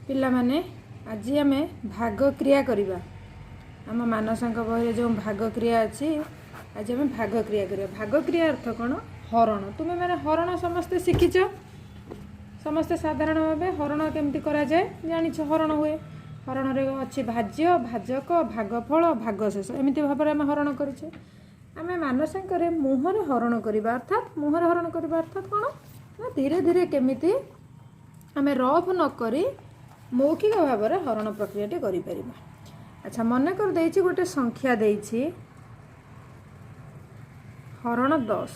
ପିଲାମାନେ, ଆଜି ଆମେ ଭାଗ କ୍ରିୟା କରିବା। ଆମ ମାନସାଙ୍କ ବହିରେ ଯେଉଁ ଭାଗ କ୍ରିୟା ଅଛି, ଆଜି ଆମେ ଭାଗ କ୍ରିୟା କରିବା। ଭାଗ କ୍ରିୟା ଅର୍ଥ କ'ଣ? ହରଣ। ତୁମେମାନେ ହରଣ ସମସ୍ତେ ଶିଖିଛ। ସମସ୍ତେ ସାଧାରଣ ଭାବେ ହରଣ କେମିତି କରାଯାଏ ଜାଣିଛ। ହରଣ ହୁଏ, ହରଣରେ ଅଛି ଭାଜ୍ୟ, ଭାଜକ, ଭାଗଫଳ, ଭାଗଶେଷ। ଏମିତି ଭାବରେ ଆମେ ହରଣ କରିଛେ। ଆମେ ମାନସାଙ୍କରେ ମୁହଁରେ ହରଣ କରିବା, ଅର୍ଥାତ୍ ମୁହଁରେ ହରଣ କରିବା ଅର୍ଥାତ୍ କ'ଣ ନା ଧୀରେ ଧୀରେ କେମିତି ଆମେ ରଫ୍ ନ କରି ମୌଖିକ ଭାବରେ ହରଣ ପ୍ରକ୍ରିୟାଟି କରିପାରିବା। ଆଚ୍ଛା, ମନେକର ଦେଇଛି, ଗୋଟେ ସଂଖ୍ୟା ଦେଇଛି, ହରଣ 10।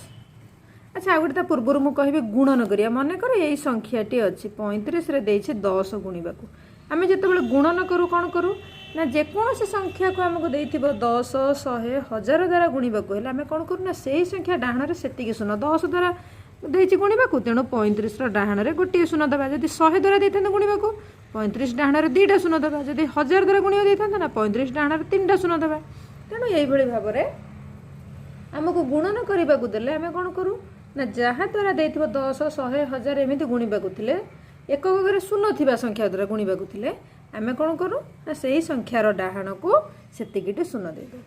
ଆଚ୍ଛା, ଆଉ ଗୋଟେ ତା ପୂର୍ବରୁ ମୁଁ କହିବି, ଗୁଣନ କରିବା। ମନେକର ଏଇ ସଂଖ୍ୟାଟି ଅଛି 35ରେ ଦେଇଛି 10 ଗୁଣିବାକୁ। ଆମେ ଯେତେବେଳେ ଗୁଣନ କରୁ, କ'ଣ କରୁ ନା ଯେକୌଣସି ସଂଖ୍ୟାକୁ ଆମକୁ ଦେଇଥିବ 10, 100, 1000 ଦ୍ୱାରା ଗୁଣିବାକୁ ହେଲେ ଆମେ କ'ଣ କରୁ ନା ସେଇ ସଂଖ୍ୟା ଡାହାଣରେ ସେତିକି ଶୂନ। 10 ଦ୍ୱାରା ଦେଇଛି ଗୁଣିବାକୁ, ତେଣୁ 35ର ଡାହାଣରେ ଗୋଟିଏ ଶୂନ ଦେବା। ଯଦି 100 ଦ୍ୱାରା ଦେଇଥାନ୍ତେ ଗୁଣିବାକୁ, 35 ଡାହାଣରେ ଦୁଇଟା ଶୂନ ଦେବା। ଯଦି 1000 ଦ୍ୱାରା ଗୁଣିବାକୁ ଦେଇଥାନ୍ତେ ନା 35 ଡାହାଣରେ ତିନିଟା ଶୂନ ଦେବା। ତେଣୁ ଏଇଭଳି ଭାବରେ ଆମକୁ ଗୁଣନ କରିବାକୁ ଦେଲେ ଆମେ କ'ଣ କରୁ ନା ଯାହା ଦ୍ୱାରା ଦେଇଥିବ 10, 100, 1000 ଏମିତି ଗୁଣିବାକୁ ଥିଲେ, ଏକକ ଘରେ ଶୂନ ଥିବା ସଂଖ୍ୟା ଦ୍ୱାରା ଗୁଣିବାକୁ ଥିଲେ ଆମେ କ'ଣ କରୁ ନା ସେଇ ସଂଖ୍ୟାର ଡାହାଣକୁ ସେତିକିଟି ଶୂନ ଦେଇଦେଉ।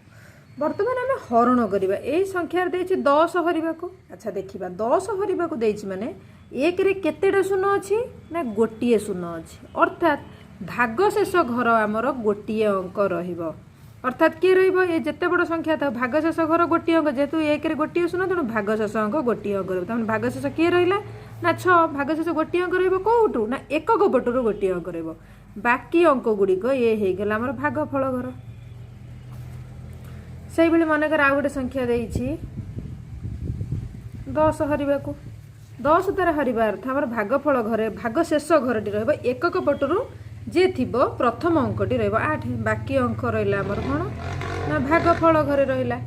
ବର୍ତ୍ତମାନ ଆମେ ହରଣ କରିବା। ଏଇ ସଂଖ୍ୟାରେ ଦେଇଛି 10 ହରିବାକୁ। ଆଚ୍ଛା, ଦେଖିବା, 10 ହରିବାକୁ ଦେଇଛି ମାନେ ଏକରେ କେତେଟା ଶୂନ ଅଛି ନା ଗୋଟିଏ ଶୂନ ଅଛି। ଅର୍ଥାତ୍ ଭାଗ ଶେଷ ଘର ଆମର ଗୋଟିଏ ଅଙ୍କ ରହିବ। ଅର୍ଥାତ୍ କିଏ ରହିବ? ଏ ଯେତେ ବଡ଼ ସଂଖ୍ୟା ଥାଉ, ଭାଗ ଶେଷ ଘର ଗୋଟିଏ ଅଙ୍କ। ଯେହେତୁ ଏକରେ ଗୋଟିଏ ଶୂନ, ତେଣୁ ଭାଗ ଶେଷ ଅଙ୍କ ଗୋଟିଏ ଅଙ୍କ ରହିବ। ତାମାନେ ଭାଗ ଶେଷ କିଏ ରହିଲା ନା 6। ଭାଗ ଶେଷ ଗୋଟିଏ ଅଙ୍କ ରହିବ କୋଉଠୁ ନା ଏକକ ପଟରୁ ଗୋଟିଏ ଅଙ୍କ ରହିବ। ବାକି ଅଙ୍କ ଗୁଡ଼ିକ ଏ ହେଇଗଲା ଆମର ଭାଗଫଳ ଘର। ସେଇଭଳି ମନେକର ଆଉ ଗୋଟେ ସଂଖ୍ୟା ଦେଇଛି 10 ହରିବାକୁ। 10 ଦ୍ୱାରା ହରିବା ଅର୍ଥ ଆମର ଭାଗଫଳ ଘରେ ଭାଗ ଶେଷ ଘରଟି ରହିବ, ଏକକ ପଟରୁ ଯିଏ ଥିବ ପ୍ରଥମ ଅଙ୍କଟି ରହିବ 8। ବାକି ଅଙ୍କ ରହିଲା ଆମର କ'ଣ ନା ଭାଗଫଳ ଘରେ ରହିଲା।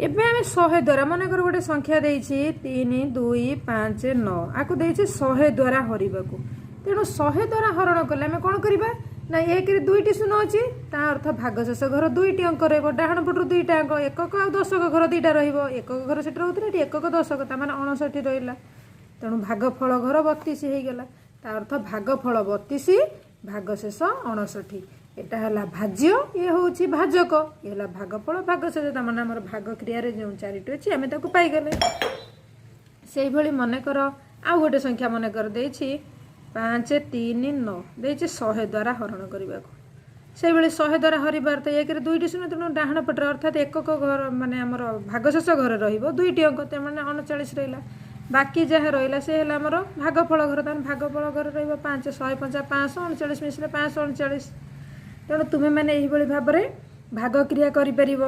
ଏବେ ଆମେ 100 ଦ୍ୱାରା, ମନେକର ଗୋଟେ ସଂଖ୍ୟା ଦେଇଛି 3, 2, 5, 9, ଆକୁ ଦେଇଛି 100 ଦ୍ୱାରା ହରିବାକୁ। ତେଣୁ 100 ଦ୍ୱାରା ହରଣ କଲେ ଆମେ କ'ଣ କରିବା ନା ଏକରେ ଦୁଇଟି ଶୂନ ଅଛି, ତା ଅର୍ଥ ଭାଗ ଶେଷ ଘର ଦୁଇଟି ଅଙ୍କ ରହିବ। ଡାହାଣ ପଟରୁ ଦୁଇଟା ଅଙ୍କ, ଏକକ ଆଉ ଦଶକ ଘର ଦୁଇଟା ରହିବ। ଏକକ ଘର ସେଠି ରହୁଥିଲା, ଏଠି ଏକକ ଦଶକ, ତା ମାନେ 59 ରହିଲା। ତେଣୁ ଭାଗଫଳ ଘର 32 ହେଇଗଲା। ତା ଅର୍ଥ ଭାଗଫଳ 32, ଭାଗଶେଷ 59। ଏଟା ହେଲା ଭାଜ୍ୟ, ଇଏ ହେଉଛି ଭାଜକ, ଇଏ ହେଲା ଭାଗଫଳ, ଭାଗଶେଷ। ତା ମାନେ ଆମର ଭାଗ କ୍ରିୟାରେ ଯେଉଁ ଚାରିଟି ଅଛି, ଆମେ ତାକୁ ପାଇଗଲେ। ସେଇଭଳି ମନେକର ଆଉ ଗୋଟେ ସଂଖ୍ୟା ମନେକର ଦେଇଛି 5, 3, 9, ଦେଇଛି 100 ଦ୍ୱାରା ହରଣ କରିବାକୁ। ସେଇଭଳି 100 ଦ୍ୱାରା ହରିବାର ତ ଏକରେ ଦୁଇଟି ଶୂନ, ତେଣୁ ଡାହାଣ ପଟରେ ଅର୍ଥାତ୍ ଏକକ ଘର ମାନେ ଆମର ଭାଗଶେଷ ଘରେ ରହିବ ଦୁଇଟି ଅଙ୍କ, ମାନେ 39 ରହିଲା। ବାକି ଯାହା ରହିଲା ସେ ହେଲା ଆମର ଭାଗଫଳ ଘର। ତାମାନେ ଭାଗଫଳ ଘରେ ରହିବ 5। 100 ପଞ୍ଚା 500, 39 ମିଶିଲେ 539। ତେଣୁ ତୁମେମାନେ ଏହିଭଳି ଭାବରେ ଭାଗ କ୍ରିୟା କରିପାରିବ।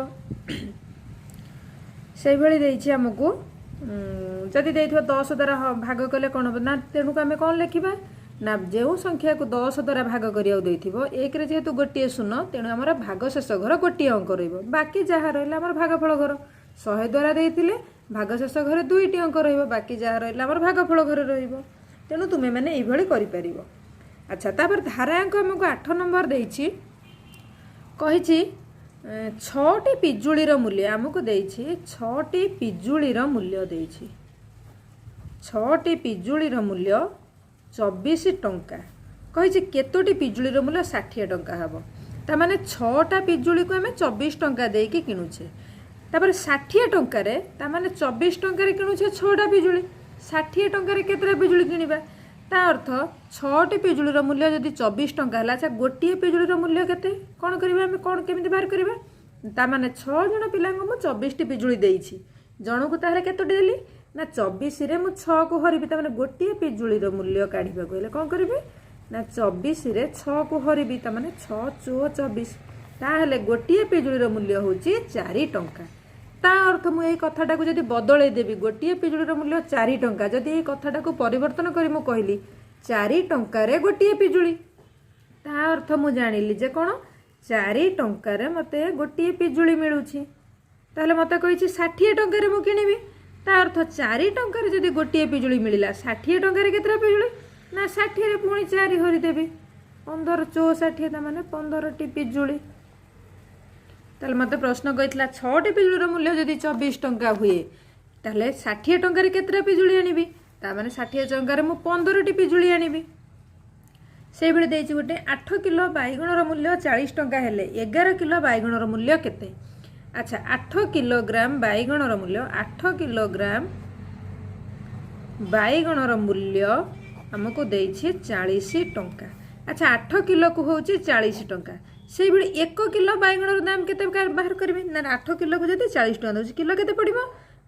ସେଇଭଳି ଦେଇଛି ଆମକୁ, ଯଦି ଦେଇଥିବ 10 ଦ୍ୱାରା ଭାଗ କଲେ କ'ଣ ହେବ ନା ତେଣୁକୁ ଆମେ କ'ଣ ଲେଖିବା ନା ଯେଉଁ ସଂଖ୍ୟାକୁ 10 ଦ୍ୱାରା ଭାଗ କରିବାକୁ ଦେଇଥିବ, ଏକରେ ଯେହେତୁ ଗୋଟିଏ ଶୂନ, ତେଣୁ ଆମର ଭାଗ ଶେଷ ଘର ଗୋଟିଏ ଅଙ୍କ ରହିବ। ବାକି ଯାହା ରହିଲା ଆମର ଭାଗଫଳ ଘର। 100 ଦ୍ୱାରା ଦେଇଥିଲେ ଭାଗ ଶେଷ ଘରେ ଦୁଇଟି ଅଙ୍କ ରହିବ, ବାକି ଯାହା ରହିଲା ଆମର ଭାଗଫଳ ଘରେ ରହିବ। ତେଣୁ ତୁମେମାନେ ଏଇଭଳି କରିପାରିବ। ଆଚ୍ଛା, ତାପରେ ଧାରାଙ୍କ ଆମକୁ 8 ନମ୍ବର ଦେଇଛି। କହିଛି ଛଅଟି ପିଜୁଳିର ମୂଲ୍ୟ ଆମକୁ ଦେଇଛି। ଛଅଟି ପିଜୁଳିର ମୂଲ୍ୟ ଦେଇଛି। ଛଅଟି ପିଜୁଳିର ମୂଲ୍ୟ 24 ଟଙ୍କା। କହିଛି କେତୋଟି ପିଜୁଳିର ମୂଲ୍ୟ 60 ଟଙ୍କା ହେବ? ତାମାନେ ଛଅଟା ପିଜୁଳିକୁ ଆମେ 24 ଟଙ୍କା ଦେଇକି କିଣୁଛେ। ତାପରେ 60 ଟଙ୍କାରେ, ତାମାନେ 24 ଟଙ୍କାରେ କିଣୁଛେ ଛଅଟା ପିଜୁଳି, 60 ଟଙ୍କାରେ କେତେଟା ପିଜୁଳି କିଣିବା? ତା ଅର୍ଥ ଛଅଟି ପିଜୁଳିର ମୂଲ୍ୟ ଯଦି 24 ଟଙ୍କା ହେଲା, ଆଚ୍ଛା, ଗୋଟିଏ ପିଜୁଳିର ମୂଲ୍ୟ କେତେ? କ'ଣ କରିବା ଆମେ? କ'ଣ କେମିତି ବାହାର କରିବା? ତାମାନେ ଛଅ ଜଣ ପିଲାଙ୍କୁ ମୁଁ 24ଟି ପିଜୁଳି ଦେଇଛି, ଜଣକୁ ତାହେଲେ କେତୋଟି ଦେଲି ନା 24ରେ ମୁଁ ଛଅକୁ ହରିବି। ତାମାନେ ଗୋଟିଏ ପିଜୁଳିର ମୂଲ୍ୟ କାଢ଼ିବାକୁ ହେଲେ କ'ଣ କରିବି ନା 24ରେ ଛଅକୁ ହରିବି, ତାମାନେ ଛଅ ଚଉ 24। ତାହେଲେ ଗୋଟିଏ ପିଜୁଳିର ମୂଲ୍ୟ ହେଉଛି 4 ଟଙ୍କା। ତା ଅର୍ଥ ମୁଁ ଏଇ କଥାଟାକୁ ଯଦି ବଦଳେଇ ଦେବି, ଗୋଟିଏ ପିଜୁଳିର ମୂଲ୍ୟ 4 ଟଙ୍କା, ଯଦି ଏଇ କଥାଟାକୁ ପରିବର୍ତ୍ତନ କରି ମୁଁ କହିଲି 4 ଟଙ୍କାରେ ଗୋଟିଏ ପିଜୁଳି, ତା ଅର୍ଥ ମୁଁ ଜାଣିଲି ଯେ କ'ଣ 4 ଟଙ୍କାରେ ମୋତେ ଗୋଟିଏ ପିଜୁଳି ମିଳୁଛି। ତାହେଲେ ମୋତେ କହିଛି 60 ଟଙ୍କାରେ ମୁଁ କିଣିବି। ତା ଅର୍ଥ 4 ଟଙ୍କାରେ ଯଦି ଗୋଟିଏ ପିଜୁଳି ମିଳିଲା, 60 ଟଙ୍କାରେ କେତେଟା ପିଜୁଳି ନା 60ରେ ପୁଣି ଚାରି ହରିଦେବି, 15 ଚଉ 60, ତା ମାନେ 15ଟି ପିଜୁଳି। ତାହେଲେ ମୋତେ ପ୍ରଶ୍ନ କହିଥିଲା ଛଅଟି ପିଜୁଳିର ମୂଲ୍ୟ ଯଦି 24 ଟଙ୍କା ହୁଏ, ତାହେଲେ 60 ଟଙ୍କାରେ କେତେଟା ପିଜୁଳି ଆଣିବି? ତାମାନେ 60 ଟଙ୍କାରେ ମୁଁ 15ଟି ପିଜୁଳି ଆଣିବି। ସେଇଭଳି ଦେଇଛି ଗୋଟେ, 8 କିଲୋ ବାଇଗଣର ମୂଲ୍ୟ 40 ଟଙ୍କା ହେଲେ 11 କିଲୋ ବାଇଗଣର ମୂଲ୍ୟ କେତେ? ଆଚ୍ଛା, 8 କିଲୋଗ୍ରାମ ବାଇଗଣର ମୂଲ୍ୟ, 8 କିଲୋଗ୍ରାମ ବାଇଗଣର ମୂଲ୍ୟ ଆମକୁ ଦେଇଛି 40 ଟଙ୍କା। ଆଚ୍ଛା, 8 କିଲୋକୁ ହେଉଛି 40 ଟଙ୍କା। ସେଇଭଳି 1 କିଲୋ ବାଇଗଣର ଦାମ କେତେ ବାହାର କରିବେ ନା, 8 କିଲୋକୁ ଯଦି 40 ଟଙ୍କା ଦେଉଛି, କିଲୋ କେତେ ପଡ଼ିବ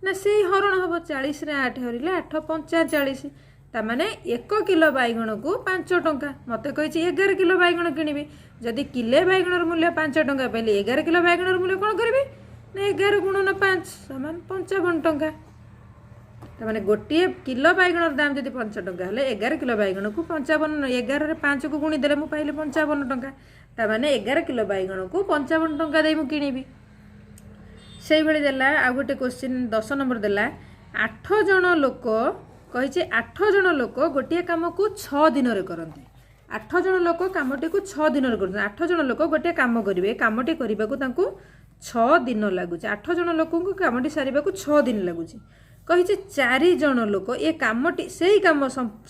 ନା, ସେଇ ହରଣ ହେବ। 40ରେ 8 ହରିଲେ 8 ପଞ୍ଚା 40। ତାମାନେ 1 କିଲୋ ବାଇଗଣକୁ 5 ଟଙ୍କା। ମୋତେ କହିଛି 11 କିଲୋ ବାଇଗଣ କିଣିବି। ଯଦି କିଲେ ବାଇଗଣର ମୂଲ୍ୟ 5 ଟଙ୍କା ପାଇଲି, 11 କିଲୋ ବାଇଗଣର ମୂଲ୍ୟ କ'ଣ କରିବି ନା, 11 ଗୁଣନ 5 ସମାନ 55 ଟଙ୍କା। ତାମାନେ ଗୋଟିଏ କିଲୋ ବାଇଗଣର ଦାମ ଯଦି 5 ଟଙ୍କା ହେଲେ, 11 କିଲୋ ବାଇଗଣକୁ 55, 11ରେ 5କୁ ଗୁଣି ଦେଲେ ମୁଁ ପାଇଲି 55 ଟଙ୍କା। ତାମାନେ 11 କିଲୋ ବାଇଗଣକୁ 55 ଟଙ୍କା ଦେଇ ମୁଁ କିଣିବି। ସେଇଭଳି ଦେଲା ଆଉ ଗୋଟେ କୋଶ୍ଚିନ୍, 10 ନମ୍ବର ଦେଲା, 8 ଜଣ ଲୋକ କହିଛି, 8 ଜଣ ଲୋକ ଗୋଟିଏ କାମକୁ 6 ଦିନରେ କରନ୍ତି। 8 ଜଣ ଲୋକ କାମଟିକୁ 6 ଦିନରେ କରୁଛନ୍ତି। 8 ଜଣ ଲୋକ ଗୋଟିଏ କାମ କରିବେ, କାମଟି କରିବାକୁ ତାଙ୍କୁ 6 ଦିନ ଲାଗୁଛି। 8 ଜଣ ଲୋକଙ୍କୁ କାମଟି ସାରିବାକୁ 6 ଦିନ ଲାଗୁଛି। କହିଛି 4 ଜଣ ଲୋକ ଏ କାମଟି, ସେଇ କାମ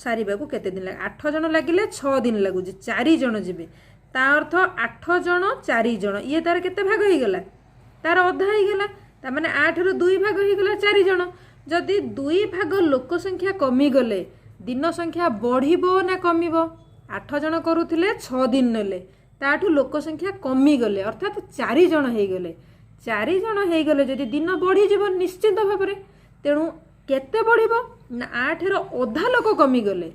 ସାରିବାକୁ କେତେ ଦିନ ଲାଗେ? 8 ଜଣ ଲାଗିଲେ 6 ଦିନ ଲାଗୁଛି, 4 ଜଣ ଯିବେ। ତା ଅର୍ଥ 8 ଜଣ 4 ଜଣ, ଇଏ ତାର କେତେ ଭାଗ ହେଇଗଲା? ତାର ଅଧା ହେଇଗଲା। ତାମାନେ 8ରୁ 2 ଭାଗ ହେଇଗଲା 4 ଜଣ। ଯଦି 2 ଭାଗ ଲୋକ ସଂଖ୍ୟା କମିଗଲେ ଦିନ ସଂଖ୍ୟା ବଢ଼ିବ ନା କମିବ? 8 ଜଣ କରୁଥିଲେ, 6 ଦିନ ନେଲେ, ତାଠୁ ଲୋକ ସଂଖ୍ୟା କମିଗଲେ, ଅର୍ଥାତ୍ 4 ଜଣ ହେଇଗଲେ। 4 ଜଣ ହେଇଗଲେ ଯଦି ଦିନ ବଢ଼ିଯିବ ନିଶ୍ଚିନ୍ତ ଭାବରେ। ତେଣୁ କେତେ ବଢ଼ିବ ନା, 8ର ଅଧା ଲୋକ କମିଗଲେ,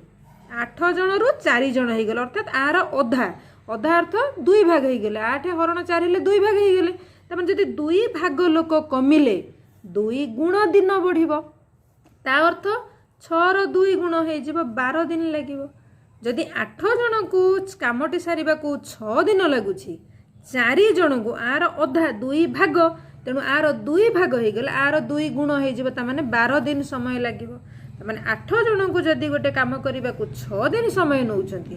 8 ଜଣରୁ 4 ଜଣ ହେଇଗଲେ, ଅର୍ଥାତ୍ ଆର ଅଧା, ଅଧା ଅର୍ଥ 2 ଭାଗ ହେଇଗଲେ। 8 ହରଣ 4 ହେଲେ 2 ଭାଗ ହେଇଗଲେ। ତାମାନେ ଯଦି 2 ଭାଗ ଲୋକ କମିଲେ 2 ଗୁଣ ଦିନ ବଢ଼ିବ। ତା ଅର୍ଥ 6ର 2 ଗୁଣ ହେଇଯିବ, 12 ଦିନ ଲାଗିବ। ଯଦି 8 ଜଣଙ୍କୁ କାମଟି ସାରିବାକୁ 6 ଦିନ ଲାଗୁଛି, 4 ଜଣଙ୍କୁ ଆର ଅଧା, 2 ଭାଗ, ତେଣୁ ଆର 2 ଭାଗ ହେଇଗଲେ ଆର 2 ଗୁଣ ହେଇଯିବ, ତାମାନେ 12 ଦିନ ସମୟ ଲାଗିବ। ତାମାନେ 8 ଜଣଙ୍କୁ ଯଦି ଗୋଟେ କାମ କରିବାକୁ 6 ଦିନ ସମୟ ନେଉଛନ୍ତି,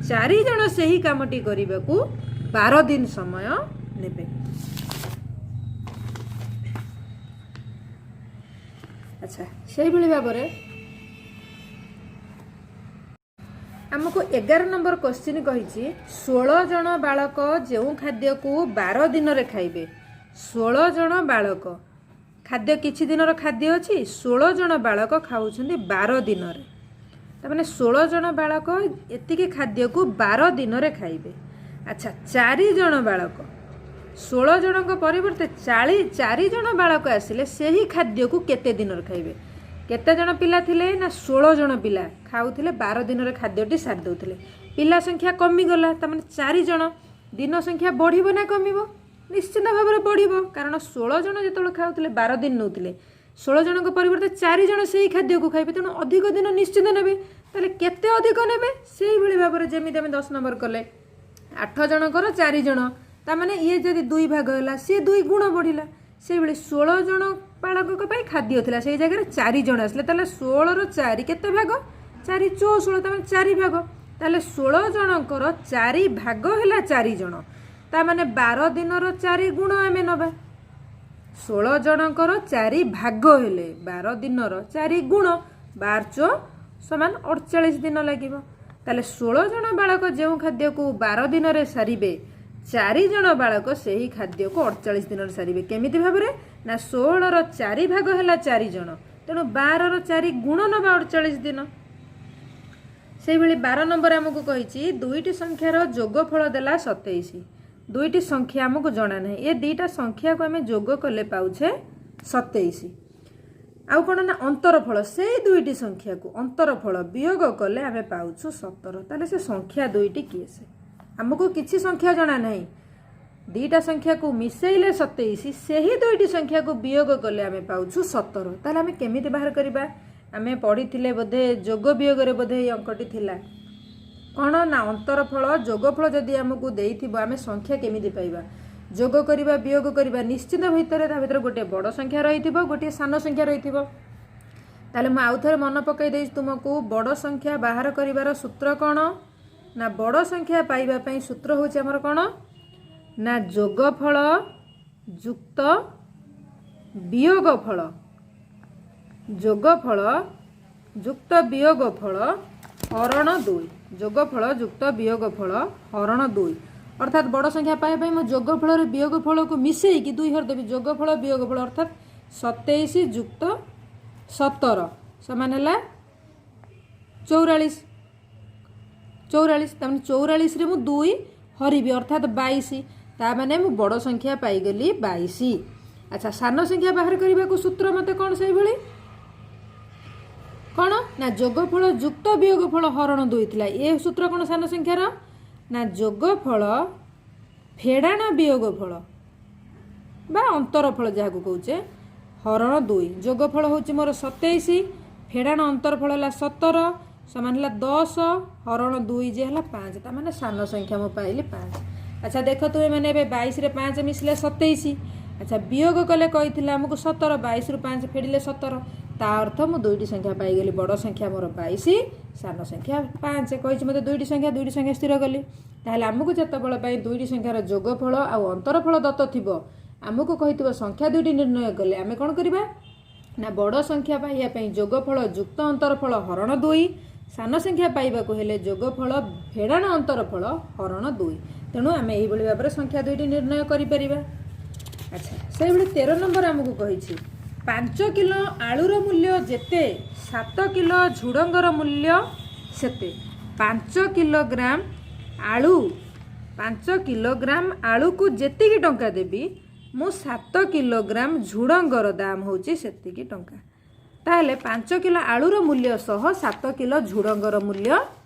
4 ଜଣ ସେହି କାମଟି କରିବାକୁ 12 ଦିନ ସମୟ ନେବେ। ଆଚ୍ଛା, ସେଇଭଳି ଭାବରେ ଆମକୁ 11 ନମ୍ବର କୋଶ୍ଚିନ୍ କହିଛି, 16 ଜଣ ବାଳକ ଯେଉଁ ଖାଦ୍ୟକୁ 12 ଦିନରେ ଖାଇବେ। 16 ଜଣ ବାଳକ ଖାଦ୍ୟ, କିଛି ଦିନର ଖାଦ୍ୟ ଅଛି, 16 ଜଣ ବାଳକ ଖାଉଛନ୍ତି 12 ଦିନରେ। ତାମାନେ 16 ଜଣ ବାଳକ ଏତିକି ଖାଦ୍ୟକୁ 12 ଦିନରେ ଖାଇବେ। ଆଚ୍ଛା, 4 ଜଣ ବାଳକ, 16 ଜଣଙ୍କ ପରିବର୍ତ୍ତେ 4 ଜଣ ବାଳକ ଆସିଲେ ସେହି ଖାଦ୍ୟକୁ କେତେ ଦିନରେ ଖାଇବେ? କେତେ ଜଣ ପିଲା ଥିଲେ ନା, 16 ଜଣ ପିଲା ଖାଉଥିଲେ, 12 ଦିନରେ ଖାଦ୍ୟଟି ସାରି ଦେଉଥିଲେ। ପିଲା ସଂଖ୍ୟା କମିଗଲା, ତାମାନେ 4 ଜଣ, ଦିନ ସଂଖ୍ୟା ବଢ଼ିବ ନା କମିବ? ନିଶ୍ଚିତ ଭାବରେ ବଢ଼ିବ। କାରଣ 16 ଜଣ ଯେତେବେଳେ ଖାଉଥିଲେ 12 ଦିନ ନେଉଥିଲେ, 16 ଜଣଙ୍କ ପରିବର୍ତ୍ତେ 4 ଜଣ ସେଇ ଖାଦ୍ୟକୁ ଖାଇବେ, ତେଣୁ ଅଧିକ ଦିନ ନିଶ୍ଚିତ ନେବେ। ତାହେଲେ କେତେ ଅଧିକ ନେବେ? ସେଇଭଳି ଭାବରେ ଯେମିତି ଆମେ 10 ନମ୍ବର କଲେ, 8 ଜଣଙ୍କର 4 ଜଣ, ତାମାନେ ଇଏ ଯଦି 2 ଭାଗ ହେଲା, ସିଏ 2 ଗୁଣ ବଢ଼ିଲା। ସେଇଭଳି 16 ଜଣ ବାଳକଙ୍କ ପାଇଁ ଖାଦ୍ୟ ଥିଲା, ସେଇ ଜାଗାରେ 4 ଜଣ ଆସିଲେ, ତାହେଲେ 16ର 4 କେତେ ଭାଗ? 4 ଚଉ 16, ତାମାନେ 4 ଭାଗ। ତାହେଲେ 16 ଜଣଙ୍କର 4 ଭାଗ ହେଲା 4 ଜଣ, ତାମାନେ 12 ଦିନର 4 ଗୁଣ ଆମେ ନେବା। 16 ଜଣଙ୍କର 4 ଭାଗ ହେଲେ 12 ଦିନର 4 ଗୁଣ, 12 ଚଉ ସମାନ 48 ଦିନ ଲାଗିବ। ତାହେଲେ 16 ଜଣ ବାଳକ ଯେଉଁ ଖାଦ୍ୟକୁ 12 ଦିନରେ ସାରିବେ, 4 ଜଣ ବାଳକ ସେହି ଖାଦ୍ୟକୁ 48 ଦିନରେ ସାରିବେ। କେମିତି ଭାବରେ ନା, 16ର 4 ଭାଗ ହେଲା 4 ଜଣ, ତେଣୁ 12ର 4 ଗୁଣ ନେବା 48 ଦିନ। ସେଇଭଳି 12 ନମ୍ବର ଆମକୁ କହିଛି, ଦୁଇଟି ସଂଖ୍ୟାର ଯୋଗଫଳ ଦେଲା 27। ଦୁଇଟି ସଂଖ୍ୟା ଆମକୁ ଜଣା ନାହିଁ, ଏ ଦୁଇଟା ସଂଖ୍ୟାକୁ ଆମେ ଯୋଗ କଲେ ପାଉଛେ 27। ଆଉ କ'ଣ ନା, ଅନ୍ତରଫଳ, ସେଇ ଦୁଇଟି ସଂଖ୍ୟାକୁ ଅନ୍ତରଫଳ ବିୟୋଗ କଲେ ଆମେ ପାଉଛୁ 17। ତାହେଲେ ସେ ସଂଖ୍ୟା ଦୁଇଟି କିଏ? ସେ ଆମକୁ କିଛି ସଂଖ୍ୟା ଜଣା ନାହିଁ, ଦୁଇଟା ସଂଖ୍ୟାକୁ ମିଶେଇଲେ 27, ସେହି ଦୁଇଟି ସଂଖ୍ୟାକୁ ବିୟୋଗ କଲେ ଆମେ ପାଉଛୁ 17। ତାହେଲେ ଆମେ କେମିତି ବାହାର କରିବା? ଆମେ ପଢ଼ିଥିଲେ ବୋଧେ ଯୋଗ ବିୟୋଗରେ ବୋଧେ ଏଇ ଅଙ୍କଟି ଥିଲା। କ'ଣ ନା, ଅନ୍ତରଫଳ ଯୋଗଫଳ ଯଦି ଆମକୁ ଦେଇଥିବ, ଆମେ ସଂଖ୍ୟା କେମିତି ପାଇବା? ଯୋଗ କରିବା, ବିୟୋଗ କରିବା, ନିଶ୍ଚିତ ଭିତରେ ତା ଭିତରେ ଗୋଟିଏ ବଡ଼ ସଂଖ୍ୟା ରହିଥିବ, ଗୋଟିଏ ସାନ ସଂଖ୍ୟା ରହିଥିବ। ତାହେଲେ ମୁଁ ଆଉ ଥରେ ମନେ ପକାଇ ଦେଇଛି ତୁମକୁ, ବଡ଼ ସଂଖ୍ୟା ବାହାର କରିବାର ସୂତ୍ର କ'ଣ ନା, ବଡ଼ ସଂଖ୍ୟା ପାଇବା ପାଇଁ ସୂତ୍ର ହେଉଛି ଆମର କ'ଣ ନା, ଯୋଗଫଳ ଯୁକ୍ତ ବିୟୋଗଫଳ, ଯୋଗଫଳ ଯୁକ୍ତ ବିୟୋଗ ଫଳ ହରଣ ଦୁଇ। ଯୋଗଫଳ ଯୁକ୍ତ ବିୟୋଗ ଫଳ ହରଣ ଦୁଇ, ଅର୍ଥାତ୍ ବଡ଼ ସଂଖ୍ୟା ପାଇବା ପାଇଁ ମୁଁ ଯୋଗଫଳରେ ବିୟୋଗ ଫଳକୁ ମିଶେଇକି ଦୁଇ ହରି ଦେବି। ଯୋଗଫଳ ବିୟୋଗ ଫଳ, ଅର୍ଥାତ୍ 27 ଯୁକ୍ତ 17 ସମାନ ହେଲା 44। 44, ତାମାନେ 44ରେ ମୁଁ ଦୁଇ ହରିବି, ଅର୍ଥାତ୍ 22। ତା ମାନେ ମୁଁ ବଡ଼ ସଂଖ୍ୟା ପାଇଗଲି 22। ଆଚ୍ଛା, ସାନ ସଂଖ୍ୟା ବାହାର କରିବାକୁ ସୂତ୍ର ମୋତେ କ'ଣ ସେଇଭଳି କ'ଣ ନା ଯୋଗଫଳ ଯୁକ୍ତ ବିୟୋଗ ଫଳ ହରଣ ଦୁଇ ଥିଲା। ଏ ସୂତ୍ର କ'ଣ ସାନ ସଂଖ୍ୟାର? ନା ଯୋଗଫଳ ଫେଡ଼ାଣ ବିୟୋଗ ଫଳ ବା ଅନ୍ତରଫଳ ଯାହାକୁ କହୁଛେ ହରଣ ଦୁଇ। ଯୋଗଫଳ ହେଉଛି ମୋର 27, ଫେଡ଼ାଣ ଅନ୍ତରଫଳ ହେଲା 17, ସମାନ ହେଲା 10 ହରଣ ଦୁଇ ଯେ ହେଲା 5। ତା ମାନେ ସାନ ସଂଖ୍ୟା ମୁଁ ପାଇଲି 5। ଆଚ୍ଛା, ଦେଖ ତୁମେ ମାନେ, ଏବେ 22ରେ 5 ମିଶିଲେ 27। ଆଚ୍ଛା, ବିୟୋଗ କଲେ କହିଥିଲା ଆମକୁ 17। 22ରୁ 5 ଫେଡ଼ିଲେ 17। ତା ଅର୍ଥ ମୁଁ ଦୁଇଟି ସଂଖ୍ୟା ପାଇଗଲି। ବଡ଼ ସଂଖ୍ୟା ମୋର 22, ସାନ ସଂଖ୍ୟା 5। କହିଛି ମୋତେ ଦୁଇଟି ସଂଖ୍ୟା, ଦୁଇଟି ସଂଖ୍ୟା ସ୍ଥିର କଲି। ତାହେଲେ ଆମକୁ ଯେତେବେଳେ ପାଇଁ ଦୁଇଟି ସଂଖ୍ୟାର ଯୋଗଫଳ ଆଉ ଅନ୍ତରଫଳ ଦତ୍ତ ଥିବ, ଆମକୁ କହିଥିବ ସଂଖ୍ୟା ଦୁଇଟି ନିର୍ଣ୍ଣୟ କଲେ, ଆମେ କ'ଣ କରିବା ନା ବଡ଼ ସଂଖ୍ୟା ପାଇବା ପାଇଁ ଯୋଗଫଳ ଯୁକ୍ତ ଅନ୍ତରଫଳ ହରଣ ଦୁଇ, ସାନ ସଂଖ୍ୟା ପାଇବାକୁ ହେଲେ ଯୋଗଫଳ ଫେଡ଼ାଣ ଅନ୍ତରଫଳ ହରଣ ଦୁଇ। ତେଣୁ ଆମେ ଏଇଭଳି ଭାବରେ ସଂଖ୍ୟା ଦୁଇଟି ନିର୍ଣ୍ଣୟ କରିପାରିବା। ଆଚ୍ଛା, ସେଇଭଳି 13 ନମ୍ବର ଆମକୁ କହିଛି, 5 କିଲୋ ଆଳୁର ମୂଲ୍ୟ ଯେତେ, 7 କିଲୋ ଝୁଡ଼ଙ୍ଗର ମୂଲ୍ୟ ସେତେ। 5 କିଲୋଗ୍ରାମ ଆଳୁ, 5 କିଲୋଗ୍ରାମ ଆଳୁକୁ ଯେତିକି ଟଙ୍କା ଦେବି ମୁଁ, 7 କିଲୋଗ୍ରାମ ଝୁଡ଼ଙ୍ଗର ଦାମ ହେଉଛି ସେତିକି ଟଙ୍କା। ତାହେଲେ 5 କିଲୋ ଆଳୁର ମୂଲ୍ୟ ସହ 7 କିଲୋ ଝୁଡ଼ଙ୍ଗର ମୂଲ୍ୟ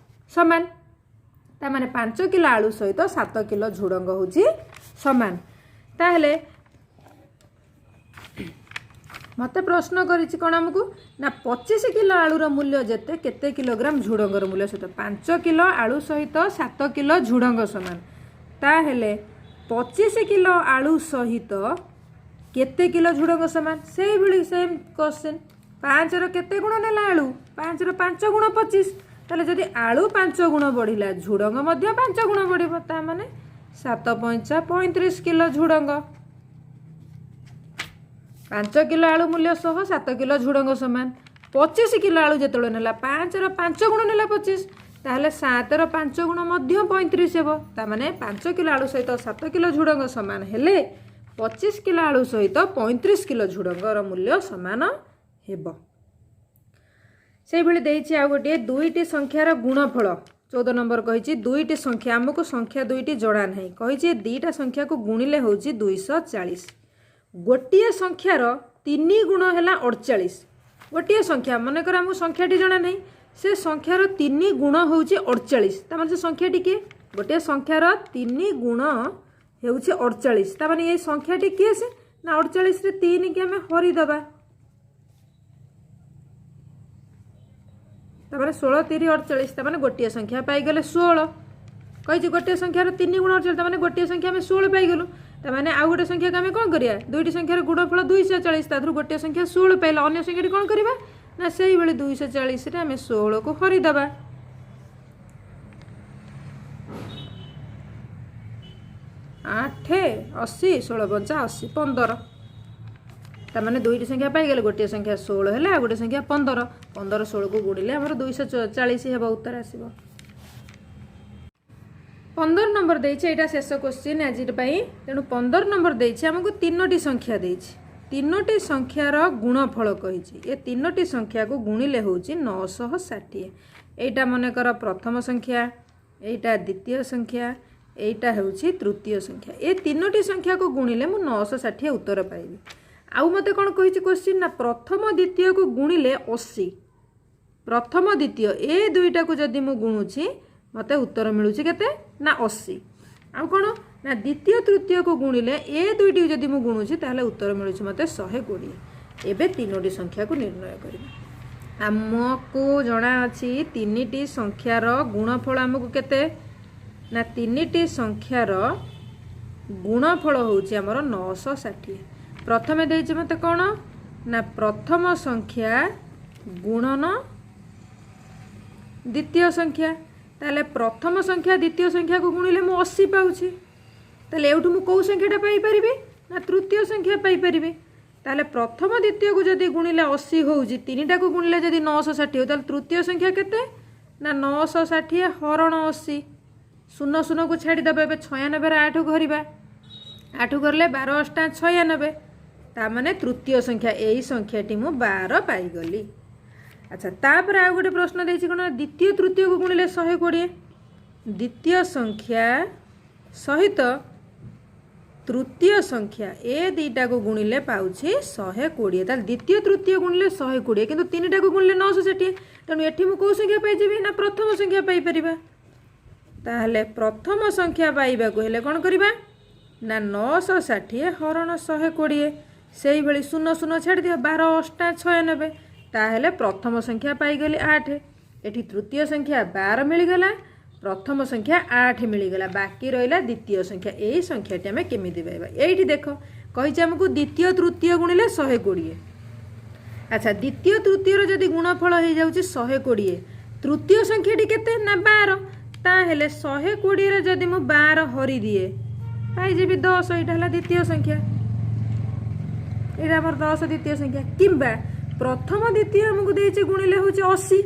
ସମାନ। ତାମାନେ 5 କିଲୋ ଆଳୁ ସହିତ 7 କିଲୋ ଝୁଡ଼ଙ୍ଗ ହେଉଛି ସମାନ। ତାହେଲେ ମୋତେ ପ୍ରଶ୍ନ କରିଛି କ'ଣ ଆମକୁ ନା 25 କିଲୋ ଆଳୁର ମୂଲ୍ୟ ଯେତେ, କେତେ କିଲୋଗ୍ରାମ ଝୁଡ଼ଙ୍ଗର ମୂଲ୍ୟ ସହିତ? 5 କିଲୋ ଆଳୁ ସହିତ 7 କିଲୋ ଝୁଡ଼ଙ୍ଗ ସମାନ। ତାହେଲେ 25 କିଲୋ ଆଳୁ ସହିତ କେତେ କିଲୋ ଝୁଡ଼ଙ୍ଗ ସମାନ? ସେଇଭଳି ସେମ୍ କ୍ୱେଶ୍ଚନ୍। ପାଞ୍ଚର କେତେ ଗୁଣ ନେଲା ଆଳୁ? ପାଞ୍ଚର 5 ଗୁଣ 25। ତାହେଲେ ଯଦି ଆଳୁ 5 ଗୁଣ ବଢ଼ିଲା, ଝୁଡ଼ଙ୍ଗ ମଧ୍ୟ 5 ଗୁଣ ବଢ଼ିବ। ତା ମାନେ ସାତ ପଞ୍ଚା 35 କିଲୋ ଝୁଡ଼ଙ୍ଗ। 5 କିଲୋ ଆଳୁ ମୂଲ୍ୟ ସହ 7 କିଲୋ ଝୁଡ଼ଙ୍ଗ ସମାନ। 25 କିଲୋ ଆଳୁ ଯେତେବେଳେ ନେଲା, ପାଞ୍ଚର 5 ଗୁଣ ନେଲା 25, ତାହେଲେ ସାତର 5 ଗୁଣ ମଧ୍ୟ 35 ହେବ। ତାମାନେ 5 କିଲୋ ଆଳୁ ସହିତ 7 କିଲୋ ଝୁଡ଼ଙ୍ଗ ସମାନ ହେଲେ 25 କିଲୋ ଆଳୁ ସହିତ 35 କିଲୋ ଝୁଡ଼ଙ୍ଗର ମୂଲ୍ୟ ସମାନ ହେବ। ସେଇଭଳି ଦେଇଛି ଆଉ ଗୋଟିଏ, ଦୁଇଟି ସଂଖ୍ୟାର ଗୁଣଫଳ। 14 ନମ୍ବର କହିଛି, ଦୁଇଟି ସଂଖ୍ୟା, ଆମକୁ ସଂଖ୍ୟା ଦୁଇଟି ଜଣା ନାହିଁ। କହିଛି ଏ ଦୁଇଟା ସଂଖ୍ୟାକୁ ଗୁଣିଲେ ହେଉଛି 240। ଗୋଟିଏ ସଂଖ୍ୟାର 3 ଗୁଣ ହେଲା 48। ଗୋଟିଏ ସଂଖ୍ୟା, ମନେକର ଆମକୁ ସଂଖ୍ୟାଟି ଜଣା ନାହିଁ, ସେ ସଂଖ୍ୟାର 3 ଗୁଣ ହେଉଛି 48। ତାମାନେ ସେ ସଂଖ୍ୟାଟି କିଏ? ଗୋଟିଏ ସଂଖ୍ୟାର 3 ଗୁଣ ହେଉଛି 48। ତାମାନେ ଏଇ ସଂଖ୍ୟାଟି କିଏ ସେ? ନା 48ରେ ତିନିକି ଆମେ ହରିଦେବା। ତାପରେ 16 ତିରି 48। ତାମାନେ ଗୋଟିଏ ସଂଖ୍ୟା ପାଇଗଲେ 16। କହିଛି ଗୋଟିଏ ସଂଖ୍ୟାର 3 ଗୁଣ 48, ତାମାନେ ଗୋଟିଏ ସଂଖ୍ୟା ଆମେ 16 ପାଇଗଲୁ। ତାମାନେ ଆଉ ଗୋଟେ ସଂଖ୍ୟାକୁ ଆମେ କ'ଣ କରିବା? ଦୁଇଟି ସଂଖ୍ୟାର ଗୁଣଫଳ 240, ତା ଦେହରୁ ଗୋଟିଏ ସଂଖ୍ୟା 16 ପାଇଲା। ଅନ୍ୟ ସଂଖ୍ୟାଟି କ'ଣ କରିବା? ନା ସେଇଭଳି 240ରେ ଆମେ 16କୁ ହରିଦେବା। ଆଠ 80, 16 ପଞ୍ଚା 80, 15। ତାମାନେ ଦୁଇଟି ସଂଖ୍ୟା ପାଇଗଲେ। ଗୋଟିଏ ସଂଖ୍ୟା 16 ହେଲା, ଆଉ ଗୋଟିଏ ସଂଖ୍ୟା 15। 15 16କୁ ଗୁଣିଲେ ଆମର 240 ହେବ, ଉତ୍ତର ଆସିବ। 15 ନମ୍ବର ଦେଇଛି, ଏଇଟା ଶେଷ କୋଶ୍ଚିନ୍ ଆଜି ପାଇଁ। ତେଣୁ 15 ନମ୍ବର ଦେଇଛି ଆମକୁ, ତିନୋଟି ସଂଖ୍ୟା ଦେଇଛି, ତିନୋଟି ସଂଖ୍ୟାର ଗୁଣଫଳ କହିଛି। ଏ ତିନୋଟି ସଂଖ୍ୟାକୁ ଗୁଣିଲେ ହେଉଛି 960। ଏଇଟା ମନେକର ପ୍ରଥମ ସଂଖ୍ୟା, ଏଇଟା ଦ୍ୱିତୀୟ ସଂଖ୍ୟା, ଏଇଟା ହେଉଛି ତୃତୀୟ ସଂଖ୍ୟା। ଏ ତିନୋଟି ସଂଖ୍ୟାକୁ ଗୁଣିଲେ ମୁଁ 960 ଉତ୍ତର ପାଇବି। ଆଉ ମୋତେ କ'ଣ କହିଛି କୋଶ୍ଚିନ୍? ନା ପ୍ରଥମ ଦ୍ୱିତୀୟକୁ ଗୁଣିଲେ 80। ପ୍ରଥମ ଦ୍ୱିତୀୟ ଏ ଦୁଇଟାକୁ ଯଦି ମୁଁ ଗୁଣୁଛି, ମୋତେ ଉତ୍ତର ମିଳୁଛି କେତେ? ନା 80। ଆଉ କ'ଣ ନା ଦ୍ୱିତୀୟ ତୃତୀୟକୁ ଗୁଣିଲେ, ଏ ଦୁଇଟିକୁ ଯଦି ମୁଁ ଗୁଣୁଛି, ତାହେଲେ ଉତ୍ତର ମିଳୁଛି ମୋତେ 120। ଏବେ ତିନୋଟି ସଂଖ୍ୟାକୁ ନିର୍ଣ୍ଣୟ କରିବା। ଆମକୁ ଜଣା ଅଛି ତିନିଟି ସଂଖ୍ୟାର ଗୁଣଫଳ ଆମକୁ କେତେ? ନା ତିନିଟି ସଂଖ୍ୟାର ଗୁଣଫଳ ହେଉଛି ଆମର 960। ପ୍ରଥମେ ଦେଇଛି ମୋତେ କ'ଣ ନା ପ୍ରଥମ ସଂଖ୍ୟା ଗୁଣନ ଦ୍ୱିତୀୟ ସଂଖ୍ୟା। ତାହେଲେ ପ୍ରଥମ ସଂଖ୍ୟା ଦ୍ୱିତୀୟ ସଂଖ୍ୟାକୁ ଗୁଣିଲେ ମୁଁ 80 ପାଉଛି। ତାହେଲେ ଏଇଠୁ ମୁଁ କେଉଁ ସଂଖ୍ୟାଟା ପାଇପାରିବି? ନା ତୃତୀୟ ସଂଖ୍ୟା ପାଇପାରିବି। ତାହେଲେ ପ୍ରଥମ ଦ୍ୱିତୀୟକୁ ଯଦି ଗୁଣିଲେ 80 ହେଉଛି, ତିନିଟାକୁ ଗୁଣିଲେ ଯଦି 960 ହଉ, ତାହେଲେ ତୃତୀୟ ସଂଖ୍ୟା କେତେ ନା 960 ହରଣ 80। ଶୂନ ଶୂନକୁ ଛାଡ଼ିଦେବା। ଏବେ 96ରେ ଆଠ ଘରିବା। ଆଠ କରିଲେ 12 ଅଷ୍ଟା 96। ତାମାନେ ତୃତୀୟ ସଂଖ୍ୟା ଏଇ ସଂଖ୍ୟାଟି ମୁଁ 12 ପାଇଗଲି। ଆଚ୍ଛା, ତାପରେ ଆଉ ଗୋଟେ ପ୍ରଶ୍ନ ଦେଇଛି କ'ଣ? ଦ୍ୱିତୀୟ ତୃତୀୟକୁ ଗୁଣିଲେ 120। ଦ୍ୱିତୀୟ ସଂଖ୍ୟା ସହିତ ତୃତୀୟ ସଂଖ୍ୟା ଏ ଦୁଇଟାକୁ ଗୁଣିଲେ ପାଉଛି 120। ତାହେଲେ ଦ୍ୱିତୀୟ ତୃତୀୟ ଗୁଣିଲେ 120, କିନ୍ତୁ ତିନିଟାକୁ ଗୁଣିଲେ 960। ତେଣୁ ଏଠି ମୁଁ କେଉଁ ସଂଖ୍ୟା ପାଇଯିବି ନା ପ୍ରଥମ ସଂଖ୍ୟା ପାଇପାରିବା। ତାହେଲେ ପ୍ରଥମ ସଂଖ୍ୟା ପାଇବାକୁ ହେଲେ କ'ଣ କରିବା ନା 960 ହରଣ 120। ସେଇଭଳି ଶୂନ ଶୂନ ଛାଡ଼ିଦିଅ, 12 ଅଷ୍ଟା 96। ତାହେଲେ ପ୍ରଥମ ସଂଖ୍ୟା ପାଇଗଲି 8। ଏଠି ତୃତୀୟ ସଂଖ୍ୟା 12 ମିଳିଗଲା, ପ୍ରଥମ ସଂଖ୍ୟା 8 ମିଳିଗଲା, ବାକି ରହିଲା ଦ୍ୱିତୀୟ ସଂଖ୍ୟା। ଏଇ ସଂଖ୍ୟାଟି ଆମେ କେମିତି ପାଇବା? ଏଇଠି ଦେଖ, କହିଛି ଆମକୁ ଦ୍ୱିତୀୟ ତୃତୀୟ ଗୁଣିଲେ 120। ଆଚ୍ଛା, ଦ୍ୱିତୀୟ ତୃତୀୟର ଯଦି ଗୁଣଫଳ ହେଇଯାଉଛି 120, ତୃତୀୟ ସଂଖ୍ୟାଟି କେତେ ନା 12। ତାହେଲେ 120ରେ ଯଦି ମୁଁ 12 ହରିଦିଏ, ପାଇଯିବି 10। ଏଇଟା ହେଲା ଦ୍ୱିତୀୟ ସଂଖ୍ୟା। ଏଇଟା ଆମର 10 ଦ୍ୱିତୀୟ ସଂଖ୍ୟା। କିମ୍ବା ପ୍ରଥମ ଦ୍ୱିତୀୟ ଆମକୁ ଦେଇଛି ଗୁଣିଲେ ହେଉଛି 80।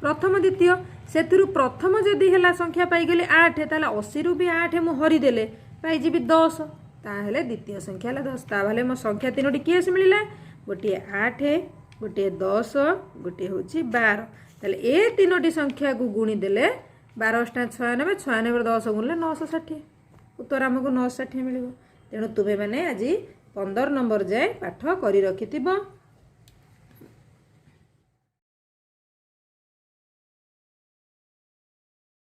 ପ୍ରଥମ ଦ୍ୱିତୀୟ, ସେଥିରୁ ପ୍ରଥମ ଯଦି ହେଲା ସଂଖ୍ୟା ପାଇଗଲି 8, ତାହେଲେ 80ରୁ ବି 8 ମୁଁ ହରିଦେଲେ ପାଇଯିବି 10। ତାହେଲେ ଦ୍ୱିତୀୟ ସଂଖ୍ୟା ହେଲା 10। ତାହେଲେ ମୋ ସଂଖ୍ୟା ତିନୋଟି କିଏ ଆସି ମିଳିଲା? ଗୋଟିଏ 8, ଗୋଟିଏ 10, ଗୋଟିଏ ହେଉଛି 12। ତାହେଲେ ଏ ତିନୋଟି ସଂଖ୍ୟାକୁ ଗୁଣିଦେଲେ 12 ଅଷ୍ଟା 96, 96 10 ଗୁଣିଲେ 960। ଉତ୍ତର ଆମକୁ 960 ମିଳିବ। ତେଣୁ ତୁମେମାନେ ଆଜି 15 ନମ୍ବର ଯାଏଁ ପାଠ କରି ରଖିଥିବ।